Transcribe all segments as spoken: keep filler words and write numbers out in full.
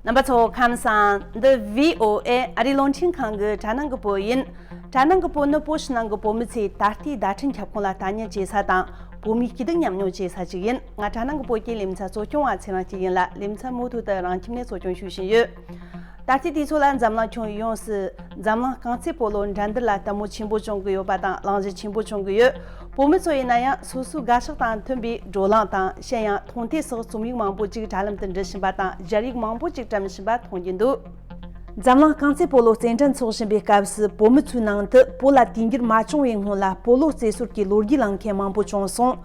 རྣམ་པ་ཚོ་ཁམས་བཟང་། འདི་བྷི་ཨོ་ཨེ་ཨ་རིའི་རླུང་འཕྲིན་ཁང་གི་དྲ་སྣང་གི་བོད་ཡིན། དྲ་སྣང་གི་བོད་ནི་བོད་ཕྱི་ནང་གི་བོད་མི་ཚོས་ད་ལྟའི་བརྡ་འཕྲིན་ཁྱབ་ཁོངས་ལ་ལྟ་ཉན་བྱེད་ས་དང་། བོད་མིའི་སྐྱིད་སྡུག་མཉམ་མྱོང་བྱེད་ས་ཞིག་ཡིན། ང་དྲ་སྣང་གི་བོད་ཀྱི་ལེ་ཚན་གཙོ་སྐྱོང་བ་ཚེ་རིང་སྐྱིད་ཡིན་ལ། ལེ་ཚན་མུ་མཐུད་དུ་རང་ཁྱིམ་ནས་གཙོ་སྐྱོང་ཞུས་བཞིན་ཡོད། ད་ལྟའི་དུས་ཚོད་ལ་འཛམ་གླིང་ཁྱོན་ཡོངས་སུ་འཛམ་གླིང་རྐང་རྩེད་སྤོ་ལོ་འགྲན་བསྡུར་ལ་ལྟད་མོ་ཆེན་པོ་བྱུང་གི་ཡོད་པ་དང་། གླེང་གཞི་ཆེན་པོ་བྱུང་གི་ཡོད། བོད་མི་ཚོ་ཡིན་ན་ཡང་སོ་སོའི་དགའ་ཕྱོགས་དང་མཐུན་པའི་བགྲོ་གླེང་དང་། གཞན་ཡང་མཐོང་ཐོས་སོགས་རྩོམ་ཡིག་མང་པོ་ཅིག་དྲ་ལམ་དུ་འབྲི་བཞིན་པ་དང་། ཞལ་ཡིག་མང་པོ་ཅིག་བཀྲམ་བཞིན་པ་མཐོང་རྒྱུ་འདུག་འཛམ་གླིང་རྐང་རྩེད་སྤོ་ལོ་རྩེད་འགྲན་འཚོགས་བཞིན་པའི་སྐབས་སུ། བོད་མི་ཚོའི་ནང་དུ་བོད་ལ་དུས་འགྱུར་མ་བྱུང་བའི་སྔོན་ལ་སྤོ་ལོ་རྩེད་སྲོལ་གྱི་ལོ་རྒྱུས་གླེང་མཁན་མང་པོ་བྱུང་སོང་།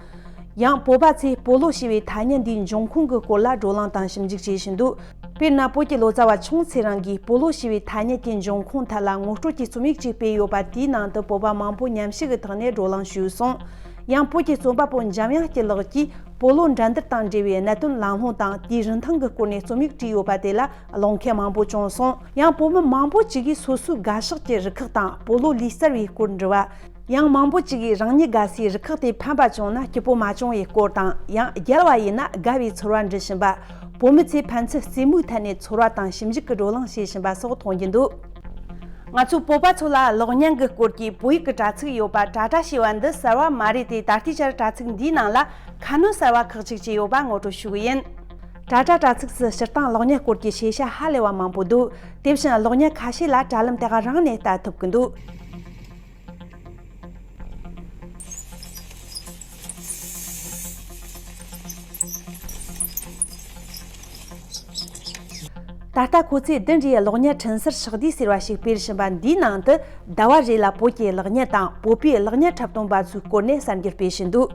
ཡང་བོད་པ་ཚོས་སྤོ་ལོ་ཞེས་པའི་ཐ་སྙད་འདིའི་འབྱུང་ཁུངས་ཀྱི་སྐོར་ལ་བགྲོ་གླེང་དང་ཞིབ་འཇུག་བྱེད་བཞིན་འདུག་དཔེར་ན། བོད་ཀྱི་ལོ་ཙཱ་བ་ཆུང་ཚེ་རིང་གིས་སྤོ་ལོ་ཞེས་པའི་ཐ་སྙད་ཀྱི་འབྱུང་ཁུངས་ཐད་ལ་ངོ་སྤྲོད་ཀྱི་རྩོམ་ཡིག་ཅིག་སྤེལ་ཡོད་པ། དེའི་ནང་དུ་བོད་པ་མང་པོ་མཉམ་ཞུགས་ཀྱི་ཐོག་ནས་བགྲོ་གླེང་ཞུས་སོང་། ཡང་བོད་ཀྱི་རྩོམ་པ་པོ་འཇམ་དབྱངས་སྐྱིད་ལགས་ཀྱིས་སྤོ་ལོ་འགྲན་བསྡུར་དང་འབྲེལ་བའི་གནད་དོན་ལམ་ལྷོང་དང་། དེའི་རིན་ཐང་གི་སྐོར་ནས་རྩོམ་ཡིག་བྲིས་ཡོད་པ་དེ་ལ་གླེང་མཁན་མང་པོ་བྱུང་སོང་། ཡང་བོད་མི་མང་པོ་ཅིག་གིས་སོ་སོའི་དགའ་ཕྱོགས་ཀྱི་རུ་ཁག་དང་སྤོ་ལོ་ལུས་རྩལ་བའི་སྐོར་འདྲི་བ། ཡང་མང་པོ་ཅིག་གིས་རང་ཉིད་དགའ་སའི་རུ་ཁག་དེ་ཕམ་པ་བྱུང་ན་སྐྱིད་པོ་མ་བྱུང་བའི་སྐོར་དང་། ཡང་རྒྱལ་བ་ཡིན་ན་དགའ་བའི་ཚོར་བ་འདྲི་བཞིན་པ། བོད་མི་ཚོས་ཕན་ཚུན་རྩེད་མོའི་ཐད་ནས་ཚོར་བ་དང་ཞིབ་འཇུག་གི་བགྲོ་གླེང་བྱེད་བཞིན་པ་སོགས་མཐོང་རྒྱུ་འདུག་ང་ཚོས་བོད་པ་ཚོ་ལ་གློག་བརྙན་གྱི་སྐོར་གྱི་བོད་ཡིག་གི་དྲ་ཚིགས་ཡོད་པ། ཏྲ་ཏྲ་ཞེས་པ་འདི་གསར་བ་མ་རེད་དེ། ད་ལྟའི་ཆར་དྲ་ཚིགས་འདིའི་ནང་ལ་ཁ་སྣོན་གསར་བ་ཁག་ཅིག་བྱས་ཡོད་པ་ངོ་སྤྲོད་ཞུ་གི་ཡིན། ཏྲ་ཏྲ་དྲ་ཚིགས་སུ་སྤྱིར་བཏང་གློག་བརྙན་སྐོར་གྱི་ཤེས་བྱ་ཧ་ལས་པ་མང་པོ་འདུག་དེ་བཞིན་གློག་བརྙན་ཁ་ཤས་ལ་དྲ་ལམ་དེ་ག་རང་ནས་ལྟ་ཐུབ་ཀྱི་འདུག་ད་ལྟ་ཁོ་ཚོས་བདུན་རེའི་གློག་བརྙན་འཕྲིན་གསར་ཕྱག་བསྡུས་ཟེར་བ་ཞིག་སྤེལ་བཞིན་པ་འདིའི་ནང་དུ། ཟླ་བ་རེ་ལ་བོད་ཀྱི་གློག་བརྙན་དང་བོད་པའི་གློག་བརྙན་འཁྲབ་སྟོན་པ་ཚོའི་སྐོར་ནས་གསར་འགྱུར་སྤེལ་བཞིན་འདུག་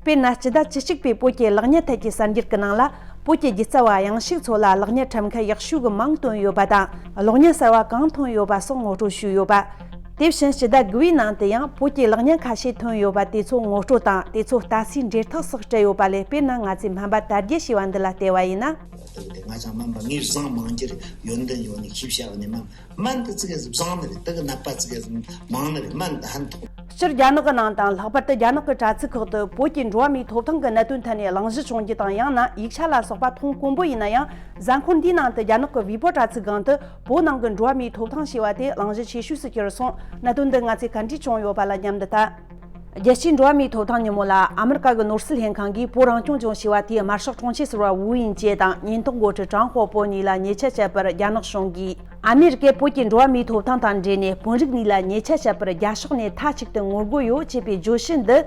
དཔེར་ན། སྤྱི་ཟླ་བཅུ་གཅིག་པའི་བོད་ཀྱི་གློག་བརྙན་ཐད་ཀྱི་གསར་འགྱུར་གྱི་ནང་ལ། བོད་ཀྱི་སྒྱུ་རྩལ་བ་ཡང་ཞིག་ཚོ་ལ་གློག་བརྙན་འཁྲབ་མཁན་ཡག་ཤོས་ཀྱི་མིང་བཏོན་ཡོད་པ་དང་། གློག་བརྙན་གསར་བ་གང་ཐོན་ཡོད་པ་སོགས་ངོ་སྤྲོད་ཞུས་ཡོད་པ། དེ་བཞིན་སྤྱི་ཟླ་དགུ་པའི་ནང་དུ་ཡང་བོད་ཀྱི་གློག་བརྙན་ཁ་ཤས་ཐོན་ཡོད་པ་དེ་ཚོ་ངོ་སྤྲོད་དང་། དེ་ཚོ་ལྟ་སའི་འབྲེལ་ཐག་སོགས་སྤྲད་ཡོད་པ་ལས། དཔེར་ན། ང་ཚོས་སྨན་པ་དར་རྒྱས་ཞེས་པ་འདི་ལ་བལྟས་པ་ཡིན་ན། ད་གི་དེ་ང་ཅང་སྨན་པ་ངའི་བཟང་མང་རྒྱུ་རེད། ཡོན་ཏན་ཡོད་ནི་ཤེས་བྱ་ནི་སྨན། སྨན་དེ་ཙི་གེ་ཟིག་བཟང་ནི་རེད། དེ་གི་ནད་པ་ཙི་གེ་ཟིག་མང་ནི་རེད། སྨན་དེ་ཕན་ཐོགས། སྤྱིར་རྒྱ་ནག་གི་ནང་དང་། ལྷག་པར་དུ་རྒྱ་ནག་གི་དྲ་ཚིགས་ཁག་ཏུ་བོད་ཀྱི་འགྲོ་བ་མིའི་ཐོབ་ཐང་གི་གནད་དོན་ཐད་ནས་གླེང་གཞི་བྱུང་རྒྱུ་དང་། ཡང་ན་ཡིག་ཆ་ལ་སོགས་པ་མཐོང་དཀོན་པོ་ཡིན་ན་ཡང་། གཟའ་འཁོར་འདིའི་ནང་དུ་རྒྱ་ནག་གི་ཝི་པོ་དྲ་ཚིགས་སྒང་དུ་བོད་ནང་གི་འགྲོ་བ་མིའི་ཐོབ་ཐང་ཞེས་པ་དེ་གླེང་གཞི་ཆེ་ཤོས་སུ་གྱུར་སོང་། གནད་དོན་འདི་ང་ཚོས་ག་འདྲས་བྱུང་ཡོད་པ་ལ་མཉམ་དུ་ལྟ། རྒྱལ་སྤྱིའི་འགྲོ་བ་མིའི་ཐོབ་ཐང་ཉིན་མོ་ལ། ཨ་མི་རི་ཀ་གི་ནོར་སྲིད་ལྷན་ཁང་གིས་བོད་རང་སྐྱོང་ལྗོངས་ཞེས་པ་དེའི་དམར་ཤོག་དྲུང་ཆེ་ཟུར་པ་ཝུའུ་དབྱིང་ཅེ་དང་ཉེན་རྟོག་འགོ་ཁྲིད་ཀྲང་ཧོ་པོ་གཉིས་ལ་ཉེས་ཆད་བཅད་པར། རྒྱ་ནག་གཞུང་གིས་ཨ་མི་རི་ཀས་བོད་ཀྱི་འགྲོ་བ་མིའི་ཐོབ་ཐང་དང་འབྲེལ་ནས་དཔོན་རིགས་གཉིས་ལ་ཉེས་ཆད་བཅད་པར་རྒྱ་ཕྱོགས་ནས་མཐའ་གཅིག་ཏུ་ངོ་རྒོལ་ཡོད་ཅེས་པའི་བརྗོད་གཞི་འདི།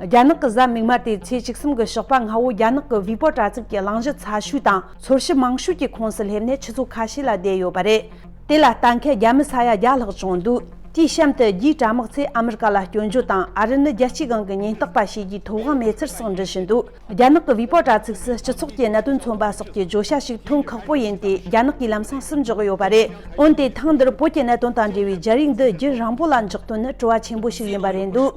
རྒྱ་ནག་གི་གཟའ་མིག་དམར་ཏེ་ཚེས་བཅུ་གསུམ་གྱི་ཞོགས་པ་སྔ་བོ། རྒྱ་ནག་གི་ཝི་པོ་དྲ་ཚིགས་ཀྱི་གླེང་གཞི་ཚ་ཤོས་དང་ཚོར་ཤུགས་མང་ཤོས་ཀྱི་ཁོངས་སུ་སླེབས་ནས་ཆུ་ཚོད་ཁ་ཤས་ལ་བསྡད་ཡོད་པ་རེད། དེ་ལ་ལྟ་མཁན་རྒྱ་མི་ས་ཡ་བརྒྱ་ལྷག་བྱུང་འདུག་དེའི་གཤམ་དུ་རྒྱའི་དྲ་དམག་ཚོས་ཨ་མི་རི་ཀ་ལ་སྐྱོན་བརྗོད་དང་། ཨ་རི་ནི་རྒྱལ་སྤྱིའི་སྒང་གི་ཉེན་རྟོག་པ་ཞེས་རྒྱའི་ཐོབ་དབང་མེད་ཚུལ་སོགས་འབྲི་བཞིན་འདུག་རྒྱ་ནག་གི་ཝི་པོ་དྲ་ཚིགས་སུ་སྤྱི་ཚོགས་ཀྱི་གནད་དོན་མཚོན་པ་སོགས་ཀྱི་བརྗོད་བྱ་ཞིག་ཐོན་ཁག་པོ་ཡིན་ཏེ། རྒྱ་ནག་གིས་ལམ་སང་སུབ་འཇོག་ཡོད་པ་རེད། འོན་ཏེ་ཐེངས་འདིར་བོད་ཀྱི་གནད་དོན་དང་འབྲེལ་བའི་རྒྱ་ཡིག་འདི་རྒྱུན་རིང་པོ་ལ་འཇོག་དོན་ནི་དྲི་བ་ཆེན་པོ་ཞིག་ཡིན་པ་རེད་འདུག་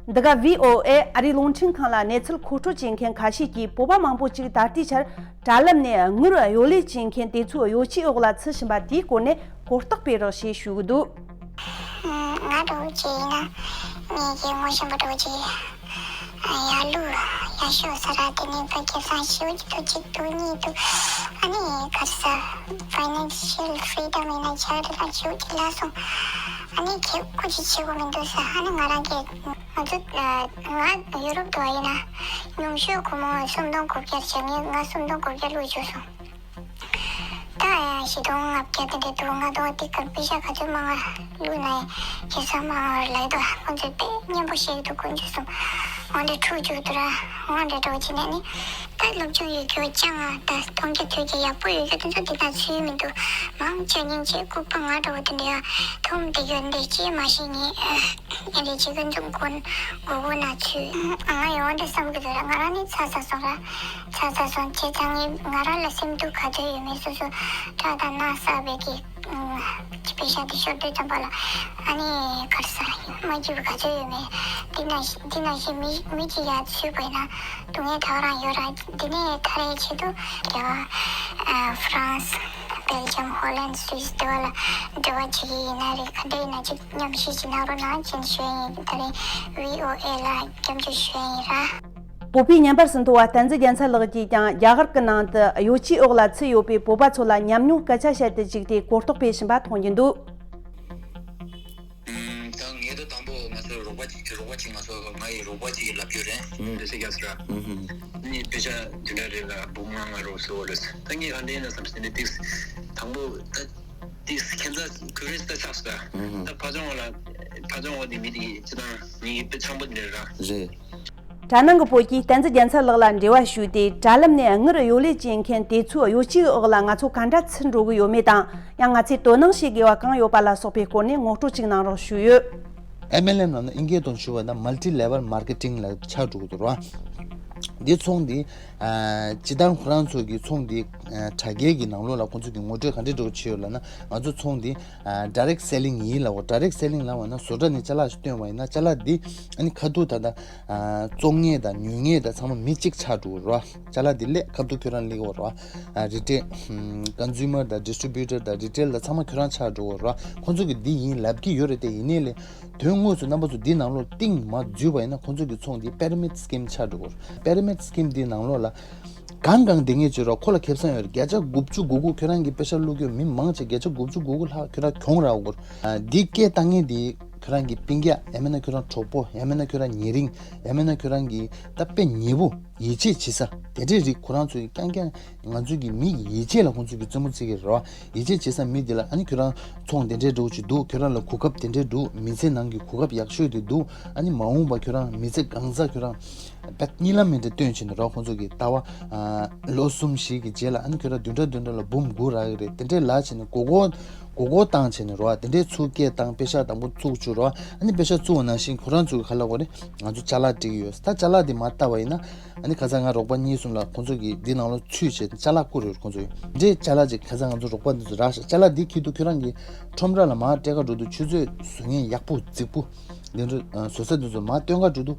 འདི་ག་ཝི་ཨོ་ཨེ་ཨ་རིའི་རླུང་འཕྲིན་ཁང་ལ་གནས་ཚུལ་མཁོ་སྤྲོད་བྱེད་མཁན་ཁ་ཤས་ཀྱིས། བོད་པ་མང་པོ་ཅིག་ད་ལྟའི་ཆར་དྲ་ལམ་ནས་དངུལ་གཡོ་ལེན་བྱེད་མཁན་དེ་ཚོའི་གཡོ་ཇུས་འོག་ལ་ཚུད་བཞིན་པ་དེའི་སྐོར་ནས་གོ་རྟོགས་སྤེལ་རོགས་ཞེས་ཞུ་གི་འདུག་ང་འདྲ་བོ་ཅིག་ཡིན་ན། ངེད་ཀྱི་ངོ་ཤེས་པ་འདྲ་བོ་ཅིག་ཡར་ལུག་ཡར་ཤོག་ཟེར་ར། དེ་ནས་ཕ་ཁེ་བཟང་ཞེ་པོ་ཅིག་འདུག་གཅིག་འདུག་གཉིས་འདུག་ཨ་ནི་ག་རེ་ཟ། ཕའི་ནན་ཤལ་ཧྥི་རི་ཌམ་ཡིན་ན་ཆགས་རེད་ལ་ཞེ་པོ་ཅིག་ལ་སོང་། ཨ་ནི་ཁེ་ཀོ་ཅིག་བྱེད་དགོས་མི་འདུག་ཟེར། ཨ་ནི་ང་རང་གིས། ང་ཚོ་ང་ཡུ་རོབ་དུ་བ་ཡིན་ན་ཉུང་ཤོས་སྒོར་མོ་སུམ་སྟོང་དགུ་བརྒྱ་བྱས། ངས་ང་སུམ་སྟོང་དགུ་བརྒྱ་བླུགས་བཅུག་སོང་། ད་ཡང་བཞི་སྟོང་ལྔ་བརྒྱ་དེ་འདྲ་འདུག་ལྔ་སྟོང་དེ་གར་པེ་ཤ་ག་ཚོད་མང་བ་བླུགས་ན་ཡང་ཁེ་བཟང་མང་བ་རེད་ལབ་འདུག་ཁོང་ཚོས་དཔེ་སྙན་པོ་བཤད་ཀྱི་འདུག་དཀོན་མཆོག་གསུམ། འོ་འདྲ་འཁྲུག་བཅུག་འདུག་ར། འོ་འདྲ་འདྲ་བོ་བྱས་ནས་ནི། ད་སློབ་སྦྱོང་ཡོད་རྒྱུ་ཅང་ང་ད་མཐོང་རྒྱ་ཐོས་རྒྱ་ཡག་པོ་ཡོད་རྒྱུ་དེ་ཚོ་དེ་དང་ཚུལ་མི་འདུག་མང་ཆེ་སྙིང་རྗེ་ལྐུགས་པ་ང་འདྲ་བོ་དེ་འདྲ་ཡང་མཐོང་བསྡད་ཡོད་འདི་ཅི་མ་ཤེས་ངེས། ཨེ་འདྲ་བྱེད་ཀྱི་འདུག་མགོ་མགོ་བོ་ན་ཚུད། ང་ཡང་འོ་འདྲ་བསམ་གྱི་འདུག་ར། ང་རང་ནི་ཚ་ཚ་སོང་ར། ཚ་ཚ་སོང་བྱས་ཙང་ངས་ང་རང་ལ་སེམས་སྡུག་ག་ཚོད་ཡོད་མེད་སོ་སོ་ཁྲག་དང་རྣག་བསགས་པའི་གི་ཅི་པེ་ཤ་དེ་ཤོར་དུས་ཙམ་པ་ལ་ཨ་ནི་གར་ས་མ་སྐྱིད་པ་ག་ཚོད་ཡོད་མེད། འདི་ན་འདི་ནང་བཞིན་མི་མི་གཅིག་ཡར་ཚུད་པ་ཡིན་ན་སྡུག་བསྔལ་ད་ག་རང་ཡོད་ར། འདི་ནས་ཐར་ཡའི་ཆེད་དུ་རྒྱ་གར་ཧྥ་རན་སི། སྦེལ་ཇམ། ཧོ་ལན། སུད་སི་དེ་བ་ལ་འབྲེལ་བ་བྱེད་ཀྱི་ཡིན་ན་རེད། ག་འདྲ་ཡིན་ན་ཅིག་མཉམ་ཞུགས་ཅིག་གནང་རོགས་གནང་ཅེས་ཞུ་ཡ་ཡིན། ད་རེས་ཝི་ཨོ་ཨེ་ལ་སྐྱབས་འཇུག་ཞུ་ཡ་ཡིན་ར། བོད་པའི་བརྙན་པར་ཟིན་ཐོ་བ་བསྟན་འཛིན་རྒྱལ་མཚན་ལགས་ཀྱིས་ཀྱང་རྒྱ་གར་གྱི་ནང་དུ་གཡོ་ཇུས་འོག་ལ་ཚུད་ཡོད་པའི་བོད་པ་ཚོ་ལ་ཉམས་མྱོང་སྐད་ཆ་བཤད་དུ་བཅུག་སྟེ་གོ་རྟོགས་སྤེལ་བཞིན་པ་མཐོང་རྒྱུ་འདུག་ད་ངས་ད་དང་པོ་ང་ཚོའི་རོགས་པ་གཅིག་རོགས་པ་གཅིག་ང་ཚོ་ང་ཡི་རོགས་པ་གཅིག་གིས་ལབ་རྒྱུ་རེད། ཨུམ། དེ་སེ་རྒྱ་སི་ར། ཨུམ་ཧུམ། ནི་དཔེ་ཆ་འདི་འདྲ་རེད་ལ་འབུམ་ལྔ་ལྔ་རོགས་སུ་འོ་རེད། ད་ངས་ཨ་འདྲེ་ན་བསམ་སེ་ནི་ཏིག་དང་པོ་ད་ཏིག་ཁྱད་མཚར་ཁོ་རེ་ད་ཆགས་སོ། ཨུམ་ཧུམ། ད་ཕ་ཅང་བ་ལ་ཕ་ཅང་བ་དེ་མི་དེ་སྤྱི་དང་ངེད་ཀྱི་དཔེ་འཆམ་པོ་འདི་རེད་ར། རེད། གྲ་ནང་གི་བོད་ཀྱིས་བསྟན་འཛིན་རྒྱལ་མཚན་ལགས་ལ་འབྲེལ་བ་ཞུས་ཏེ། དྲ་ལམ་ནས་དངུལ་གཡོ་ལས་བྱེད་མཁན་དེ་ཚོའི་གཡོ་ཇུས་འོག་ལ་ང་ཚོ་ག་འདྲ་ཚུད་འགྲོ་གི་ཡོད་མེད་དང་། ཡང་ང་ཚོས་དོ་སྣང་བྱེད་དགོས་པ་གང་ཡོད་པ་ལ་སོགས་པའི་སྐོར་ནས་ངོ་སྤྲོད་ཅིག་གནང་རོགས་ཞུས་ཡོད། ཨེམ་ཨེལ་ཨེམ་ནང་ན་ཨིན་སྐད་དུ་ཞུ་བ་ན་Multi Level Marketing ལ་ཆགས་འགྲོ་གི་འདུག་ར། འདི་ཚོང་འདི་སྤྱི་བཏང་ཁོ་རང་ཚོ་གི་ཚོང་འདི་དྲ་རྒྱའི་གི་ནང་ལོགས་ལ་ཁོང་ཚོ་གི་ངོ་སྤྲོད་ག་འདྲ་འགྲོ་བྱས་ཡོད་ལབ་ན། ང་ཚོ་ཚོང་འདི་Direct Selling ཡིན་ལབ་གོ། Direct Selling ལབ་པ་ན་བཟོ་གྲྭ་ནས་ཅ་ལག་ཞིག་བཏོན་པ་ཡིན་ན་ཅ་ལག་འདི་ཨ་ནི་ཁ་ཐུག་ད་ལྟ་བཙོང་མཁན་དང་ཉོ་མཁན་དང་ཚང་མ་མི་གཅིག་ཆགས་འགྲོ་གི་ར། ཅ་ལག་འདི་སླེབས་ཁ་ཐུག་ཁྱོད་རང་སླེབས་ཀྱི་ཡོད་ར། Retail Consumer དང་Distributor དང་Retail དང་ཚང་མ་ཁྱོད་རང་ཆགས་འགྲོ་གི་ཡོད་ར། ཁོང་ཚོ་གི་འདི་ཡིན་ལབ་ཀྱི་ཡོད་རེད་དེ། ཡིན་ནའི་ལས་དོན་དངོས་སུ་རྣམ་པ་ཚོ་འདི་ནང་ལོགས་གཏིང་མ་འཛུལ་བ་ཡིན་ན་ཁོང་ཚོ་གི་ཚོང་འདི་Pyramid Scheme ཆགས་འགྲོ་གི་ཡོད་ར། Pyramid Scheme འདི་ནང་ལོགས་ལ་གང་གང་འདི་ངས་བརྗོད་ར་ཁོ་ལ་ཁེ་བཟང་ཡོད་རེད། བརྒྱ་ཆ་དགུ་བཅུ་གོ་དགུ་ཁྱོད་རང་གི་པེ་ཤ་བླུག་རྒྱུ་མི་མང་ཆེ་བརྒྱ་ཆ་དགུ་བཅུ་གོ་དགུ་ལྷག་ཁྱོད་རང་གྱོང་རག་གི་ཡོད་ར། འདི་སྐད་བཏང་མཁན་འདི་ཁྱོད་རང་གི་སྤུན་ཀྱག་ཡང་མིན་ན་ཁྱོད་རང་གྲོགས་པོ་ཡང་མིན་ན་ཁྱོད་རང་ཉེ་རིང་ཡང་མིན་ན་ཁྱོད་རང་གི་ད་དཔེ་ཉེ་པོ་ཡིད་ཆེས་བྱེད་ས་དེ་འདྲའི་རིགས་ཁོ་རང་ཚོ་གི་རྐྱང་རྐྱང་ང་ཚོ་གི་མི་ཡི་ཡིད་ཆེས་ལ་ཁོང་ཚོ་གི་རྩེད་མོ་རྩེ་གི་རེད་བ། ཡིད་ཆེས་བྱེད་ས་མི་འདི་ལ་ཨ་ནི་ཁྱོད་རང་ཚོང་དེ་འདྲའི་འགྲོ་གི་འདུག་ཁྱོད་རང་ལ་གོ་སྐབས་དེ་འདྲའི་འདུག་མི་ཚེ་ནང་གི་གོ་སྐབས་ཡག་ཤོས་དེ་འདུག་ཨ་ནི་མ་འོངས་པ་ཁྱོད་རང་མི་ཚེ་གང་ཚ་ཁྱོད་རང་བད་གཉིད་ལམ་མེད་འདྲ་སྟོན་བྱས་ནས་རོགས་ཁོང་ཚོ་གི་ལྟ་བ་ལོ་གསུམ་བཞི་གི་རྗེས་ལ་ཨ་ནི་ཁྱོད་རང་བདུན་ཕྲག་བདུན་ཕྲག་ལ་འབུམ་དགུ་རག་གི་རེད། དེ་འདྲའི་ལ་བྱས་ནས་མགོ་སྐོར་མགོ་སྐོར་བཏང་བྱས་ནས་རོགས་དེ་འདྲའི་ཚུར་སྐད་བཏང་པེ་ཤག་དང་པོ་བཙུགས་བཅུག་རོགས། ཨ་ནི་པེ་ཤག་བཙུགས་པ་ནང་བཞིན་ཁོ་རང་ཚོ་གི་ཁ་ལ་གོ་རེད། ང་ཚོ་ཅ་ལག་སྤྲད་ཀྱི་ཡོད། ད་ཅ་ལག་དེ་མ་བལྟ་བ་ཡིན་ན་ཨ་ནི་ཁ་སང་ང་རོགས་པ་གཉིས་གསུམ་ལ་ཁོང་ཚོ་གི་འདི་ནང་ལོགས་ཚུད་བྱས་ཅ་ལག་བསྐུར་ཡོད། ཁོང་ཚོ་ཡོད་འདྲའི་ཅ་ལག་ཅིག་ཁ་སང་ང་ཚོ་རོགས་པ་འདི་ཚོ་རག་ཤག་ཅ་ལག་འདི་འཁྱེར་དུས་ཁྱོད་རང་གི་ཁྲོམ་ར་ལ་མར་སྤྲད་ག་འགྲོ་དུས་ཆུ་ཚོད་བཟོ་མཁན་ཡག་པོ་རྫིག་པོ་འདི་འདྲ་བཟོ་ས་འདི་ཚོ་མར་སྟོན་ག་འགྲོ་དུས་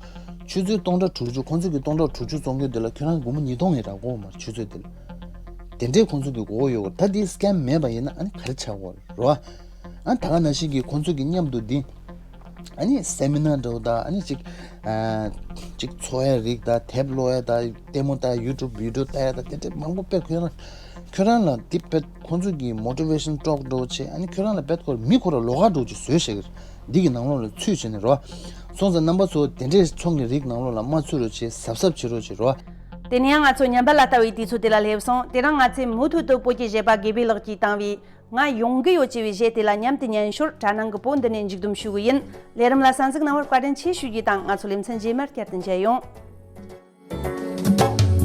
ཆུ་ཚོད་སྟོང་ཕྲག་དྲུག་ཅུ། ཁོང་ཚོ་གི་སྟོང་ཕྲག་དྲུག་ཅུ་བཙོང་མཁན་འདི་ལ་ཁྱོད་རང་སྒོར་མོ་ཉིས་སྟོང་ཡང་རག་གོ་མ་རེད་ཆུ་ཚོད་འདི་ལ། དེ་འདྲའི་ཁོང་ཚོ་གི་མགོ་སྐོར་ཡོད་གོ། ད་འདི་སི་ཀེམ་མེད་པ་ཡིན་ན་ཨ་ནི་ག་རེ་ཆགས་གོ་རེད་བ། ཨ་ད་ག་ནང་བཞིན་གྱི་ཁོང་ཚོ་གི་མཉམ་དུ་འདི་ཨ་ནི་སེ་མི་ནར་འདྲ་བོ་དང་ཨ་ནི་ཅིག་ཨ་ཅིག་འཚོ་བའི་རིགས་དང་དེབ་ཀློག་ཡ་དང་ལྟད་མོ་ལྟ་ཡ་YouTube video ལྟ་ཡ་དང་དེ་འདྲ་མང་པོ་དཔེ་ཁྱོད་རང་ཁྱོད་རང་ལ་འདི་དཔེ་ཁོང་ཚོ་གི་Motivation talk འདྲ་བོ་བྱས། ཨ་ནི་ཁྱོད་རང་ལ་དཔེ་ཁོ་མི་ཁོ་ར་ལོགས་ཀ་འདྲ་བོ་ཅིག་བཟོས་བཞག་གི་རེད། འདི་གི་ནང་ལོགས་ལ་ཚུད་བྱས་ནས་རོ། སོང་ཙང་རྣམ་པ་ཚོ་དེ་འདྲའི་ཚོང་གི་རིགས་ནང་ལོགས་ལ་མ་ཚུད་རོགས་བྱེད། གཟབ་གཟབ་བྱེད་རོགས་བྱེད་རོ། དེ་ནས་ཡང་ང་ཚོ་ཉམས་པ་ལ་ལྟ་བའི་དུས་ཚོད་དེ་ལ་སླེབས་སོང་། དེ་རིང་ང་ཚོས་མུ་མཐུད་དུ་བོད་ཀྱི་གཞས་པ་དགེ་འཕེལ་ལགས་ཀྱིས་བཏང་བའི་ང་ཡོང་གི་ཡོད་ཅེས་པའི་གཞས་དེ་ལ་མཉམ་དུ་ཉན་ཞོར་དྲ་ནང་གི་བོད་འདི་ནས་མཇུག་བསྡོམས་ཞུ་གི་ཡིན། ལས་རིམ་ལ་གསན་གཟིགས་གནང་བར་བཀའ་དྲིན་ཆེ་ཞུ་རྒྱུ་དང་། ང་ཚོ་ལེ་ཚན་རྗེས་མར་བསྐྱར་དུ་མཇལ་ཡོང་།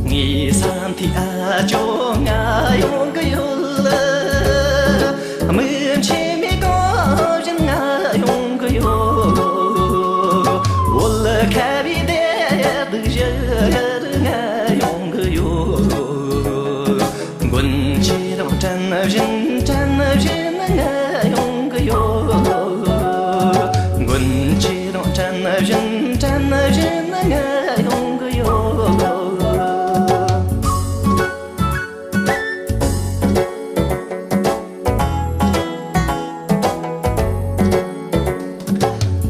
ངའི་ས་མཐའི་ཨ་ཇོ་ང་ཡོང་གི་ཡོད། མི་ཆེ་མི་གང་བཞིན་ང་ཡོང་གི་ཡོད། འོད་ཁ་བའི་བདེ་སྡུག་བཞི་ང་ཡོང་གི་ཡོད། མགོན་ཁྱེད་རང་དྲན་བཞིན་དྲན་བཞིན་ང་ཡོང་གི་ཡོད། མགོན་ཁྱེད་རང་དྲན་བཞིན་དྲན་བཞིན་ང་ཡོང་གི་ཡོད།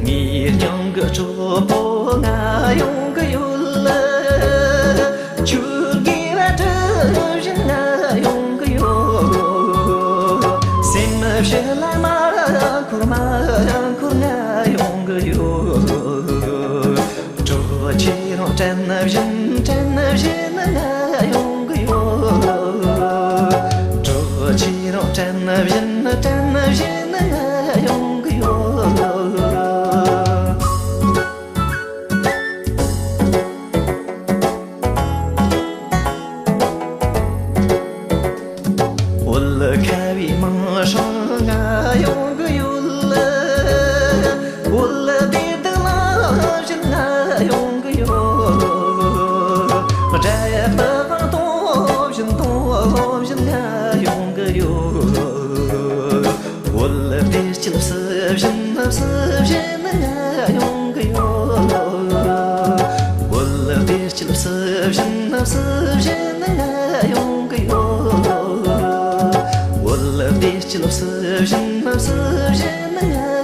ངའི་རྐྱང་གི་གྲོགས་པོ་ང་ཡོང་གི་ཡོད། ཁྱོད་དགེ་བ་སྒྲུབ་བཞིན་ང་ཡོང་གི་ཡོད། སེམས་ཕྱི་ལ་མ་འཁོར་མ་འཁོར་ང་ཡོང་གི་ཡོད། གྲོགས་ཁྱེད་རང་དྲན་བཞིན་དྲན་བཞིན་ང་ཡོང་གི་ཡོད། གྲོགས་ཁྱེད་རང་དྲན་བཞིན་དྲན་བཞིན་ང་ཡོང་གི་ཡོད། འོད་ཁ་བའི་མིང་སྲིང་ང་ཡོང་གི་ཡོད། འོད་བདེ་སྡུག་ལ་བཞིན་ང་ཡོང་གི་ཡོད། སྒྲ་ཡི་པི་ཝང་དོ་བཞིན་དོ་བཞིན་ང་ཡོང་གི་ཡོད། འོད་བདེ་སྐྱིད་སུ་བཞིན་སུ་བཞིན་ང་ཡོང་གི་ཡོད། འོད་བདེ་སྐྱིད་སུ་བཞིན་སུ་བཞིན་ང་ཡོང་གི་ཡོད། འོད་བདེ་སྐྱིད་སུ་བཞིན་སུ་བཞིན་ང་